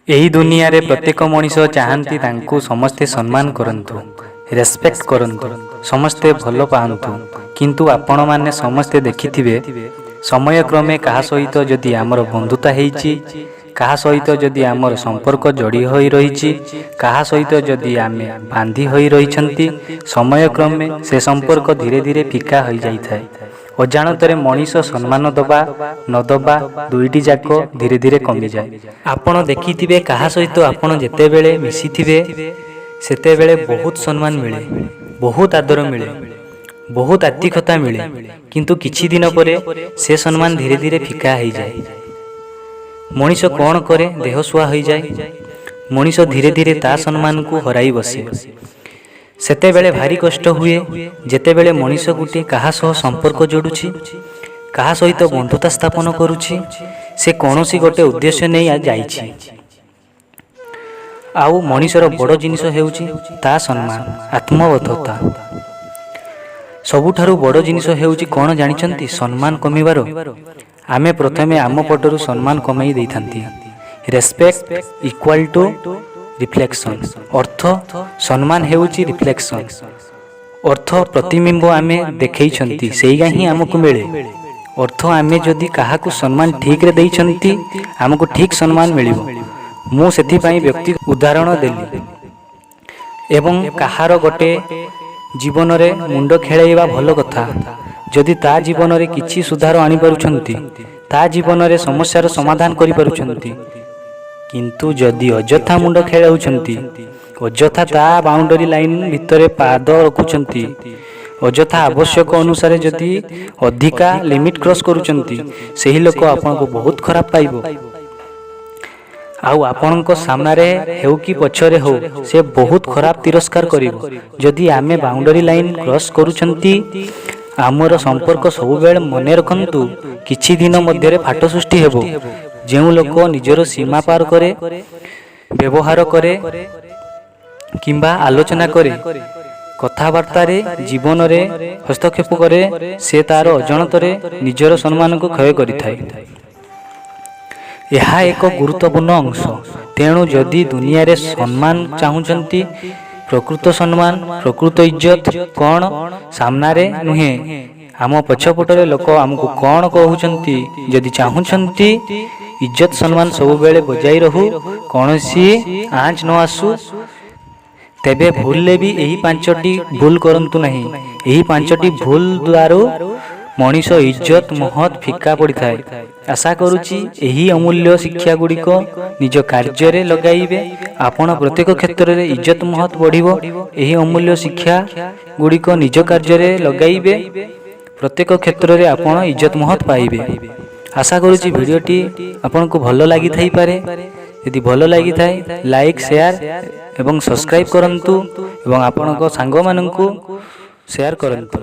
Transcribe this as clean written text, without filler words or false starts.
ଏହି ଦୁନିଆରେ ପ୍ରତ୍ୟେକ ମଣିଷ ଚାହାନ୍ତି ତାଙ୍କୁ ସମସ୍ତେ ସମ୍ମାନ କରନ୍ତୁ, ରେସପେକ୍ଟ କରନ୍ତୁ, ସମସ୍ତେ ଭଲ ପାଆନ୍ତୁ। କିନ୍ତୁ ଆପଣମାନେ ସମସ୍ତେ ଦେଖିଥିବେ, ସମୟକ୍ରମେ କାହା ସହିତ ଯଦି ଆମର ବନ୍ଧୁତା ହେଇଛି, କାହା ସହିତ ଯଦି ଆମର ସମ୍ପର୍କ ଯୋଡ଼ି ହୋଇ ରହିଛି, କାହା ସହିତ ଯଦି ଆମେ ବାନ୍ଧି ହୋଇ ରହିଛନ୍ତି, ସମୟକ୍ରମେ ସେ ସମ୍ପର୍କ ଧୀରେ ଧୀରେ ଫିକା ହୋଇଯାଇଥାଏ। ଅଜାଣତରେ ମଣିଷ ସମ୍ମାନ ଦେବା ନ ଦେବା ଦୁଇଟି ଯାକ ଧୀରେ ଧୀରେ କମିଯାଏ। ଆପଣ ଦେଖିଥିବେ, କାହା ସହିତ ଆପଣ ଯେତେବେଳେ ମିଶିଥିବେ, ସେତେବେଳେ ବହୁତ ସମ୍ମାନ ମିଳେ, ବହୁତ ଆଦର ମିଳେ, ବହୁତ ଆତିଥ୍ୟତା ମିଳେ। କିନ୍ତୁ କିଛି ଦିନ ପରେ ସେ ସମ୍ମାନ ଧୀରେ ଧୀରେ ଫିକା ହେଇଯାଏ। ମଣିଷ କ'ଣ କରେ? ଦେହସୁଆ ହୋଇଯାଏ। ମଣିଷ ଧୀରେ ଧୀରେ ତା ସମ୍ମାନକୁ ହରାଇ ବସେ। ସେତେବେଳେ ଭାରି କଷ୍ଟ ହୁଏ, ଯେତେବେଳେ ମଣିଷ ଗୋଟିଏ କାହା ସହ ସମ୍ପର୍କ ଯୋଡ଼ୁଛି, କାହା ସହିତ ବନ୍ଧୁତା ସ୍ଥାପନ କରୁଛି, ସେ କୌଣସି ଗୋଟେ ଉଦ୍ଦେଶ୍ୟ ନେଇ ଯାଇଛି। ଆଉ ମଣିଷର ବଡ଼ ଜିନିଷ ହେଉଛି ତା ସମ୍ମାନ, ଆତ୍ମବୋଧତା। ସବୁଠାରୁ ବଡ଼ ଜିନିଷ ହେଉଛି କ'ଣ ଜାଣିଛନ୍ତି? ସମ୍ମାନ କମିବାର ଆମେ ପ୍ରଥମେ ଆମ ପଟରୁ ସମ୍ମାନ କମାଇ ଦେଇଥାନ୍ତି। Respect equal to reflection. ଅର୍ଥ ସମ୍ମାନ ହେଉଛି ରିଫ୍ଲେକ୍ସନ୍, ଅର୍ଥ ପ୍ରତିବିମ୍ବ। ଆମେ ଦେଖେଇଛନ୍ତି, ସେଇଟା ହିଁ ଆମକୁ ମିଳେ। ଅର୍ଥ ଆମେ ଯଦି କାହାକୁ ସମ୍ମାନ ଠିକରେ ଦେଇଛନ୍ତି, ଆମକୁ ଠିକ୍ ସମ୍ମାନ ମିଳିବ। ମୁଁ ସେଥିପାଇଁ ବ୍ୟକ୍ତି ଉଦାହରଣ ଦେଲି। ଏବଂ କାହାର ଗୋଟେ ଜୀବନରେ ମୁଣ୍ଡ ଖେଳାଇବା ଭଲ କଥା, ଯଦି ତା ଜୀବନରେ କିଛି ସୁଧାର ଆଣିପାରୁଛନ୍ତି, ତା ଜୀବନରେ ସମସ୍ୟାର ସମାଧାନ କରିପାରୁଛନ୍ତି। କିନ୍ତୁ ଯଦି ଅଯଥା ମୁଣ୍ଡ ଖେଳାଉଛନ୍ତି, ଅଯଥା ତା ବାଉଣ୍ଡରୀ ଲାଇନ୍ ଭିତରେ ପାଦ ରଖୁଛନ୍ତି, ଅଯଥା ଆବଶ୍ୟକ ଅନୁସାରେ ଯଦି ଅଧିକା ଲିମିଟ୍ କ୍ରସ୍ କରୁଛନ୍ତି, ସେହି ଲୋକ ଆପଣଙ୍କୁ ବହୁତ ଖରାପ ପାଇବ। ଆଉ ଆପଣଙ୍କ ସାମ୍ନାରେ ହେଉ କି ପଛରେ ହେଉ, ସେ ବହୁତ ଖରାପ ତିରସ୍କାର କରିବ। ଯଦି ଆମେ ବାଉଣ୍ଡରୀ ଲାଇନ୍ କ୍ରସ୍ କରୁଛନ୍ତି ଆମର ସମ୍ପର୍କ, ସବୁବେଳେ ମନେ ରଖନ୍ତୁ, କିଛି ଦିନ ମଧ୍ୟରେ ଫାଟ ସୃଷ୍ଟି ହେବ। ଯେଉଁ ଲୋକ ନିଜର ସୀମା ପାର କରେ, ବ୍ୟବହାର କରେ କିମ୍ବା ଆଲୋଚନା କରେ, କଥାବାର୍ତ୍ତାରେ ଜୀବନରେ ହସ୍ତକ୍ଷେପ କରେ, ସେ ତାର ଅଜାଣତରେ ନିଜର ସମ୍ମାନକୁ କ୍ଷୟ କରିଥାଏ। ଏହା ଏକ ଗୁରୁତ୍ୱପୂର୍ଣ୍ଣ ଅଂଶ। ତେଣୁ ଯଦି ଦୁନିଆରେ ସମ୍ମାନ ଚାହୁଁଛନ୍ତି, ପ୍ରକୃତ ସମ୍ମାନ, ପ୍ରକୃତ ଇଜ୍ଜତ କ'ଣ? ସାମ୍ନାରେ ନୁହେଁ, ଆମ ପଛପଟରେ ଲୋକ ଆମକୁ କ'ଣ କହୁଛନ୍ତି। ଯଦି ଚାହୁଁଛନ୍ତି ଇଜ୍ଜତ ସମ୍ମାନ ସବୁବେଳେ ବଜାଇ ରହୁ, କୌଣସି ଆଞ୍ଚ ନ ଆସୁ, ତେବେ ଭୁଲରେ ବି ଏହି ପାଞ୍ଚଟି ଭୁଲ କରନ୍ତୁ ନାହିଁ। ଏହି ପାଞ୍ଚଟି ଭୁଲ ଦ୍ୱାରା ମଣିଷ ଇଜ୍ଜତ ମହତ ଫିକା ପଡ଼ିଥାଏ। ଆଶା କରୁଛି, ଏହି ଅମୂଲ୍ୟ ଶିକ୍ଷା ଗୁଡ଼ିକ ନିଜ କାର୍ଯ୍ୟରେ ଲଗାଇବେ। ଆପଣ ପ୍ରତ୍ୟେକ କ୍ଷେତ୍ରରେ ଇଜ୍ଜତ ମହତ ବଢ଼ିବ। ଏହି ଅମୂଲ୍ୟ ଶିକ୍ଷା ଗୁଡ଼ିକ ନିଜ କାର୍ଯ୍ୟରେ ଲଗାଇବେ, ପ୍ରତ୍ୟେକ କ୍ଷେତ୍ରରେ ଆପଣ ଇଜ୍ଜତ ମହତ ପାଇବେ। ଆଶା କରୁଛି, ଭିଡ଼ିଓଟି ଆପଣଙ୍କୁ ଭଲ ଲାଗିଥାଇପାରେ। ଯଦି ଭଲ ଲାଗିଥାଏ, ଲାଇକ୍, ସେୟାର ଏବଂ ସବସ୍କ୍ରାଇବ୍ କରନ୍ତୁ ଏବଂ ଆପଣଙ୍କ ସାଙ୍ଗମାନଙ୍କୁ ସେୟାର କରନ୍ତୁ।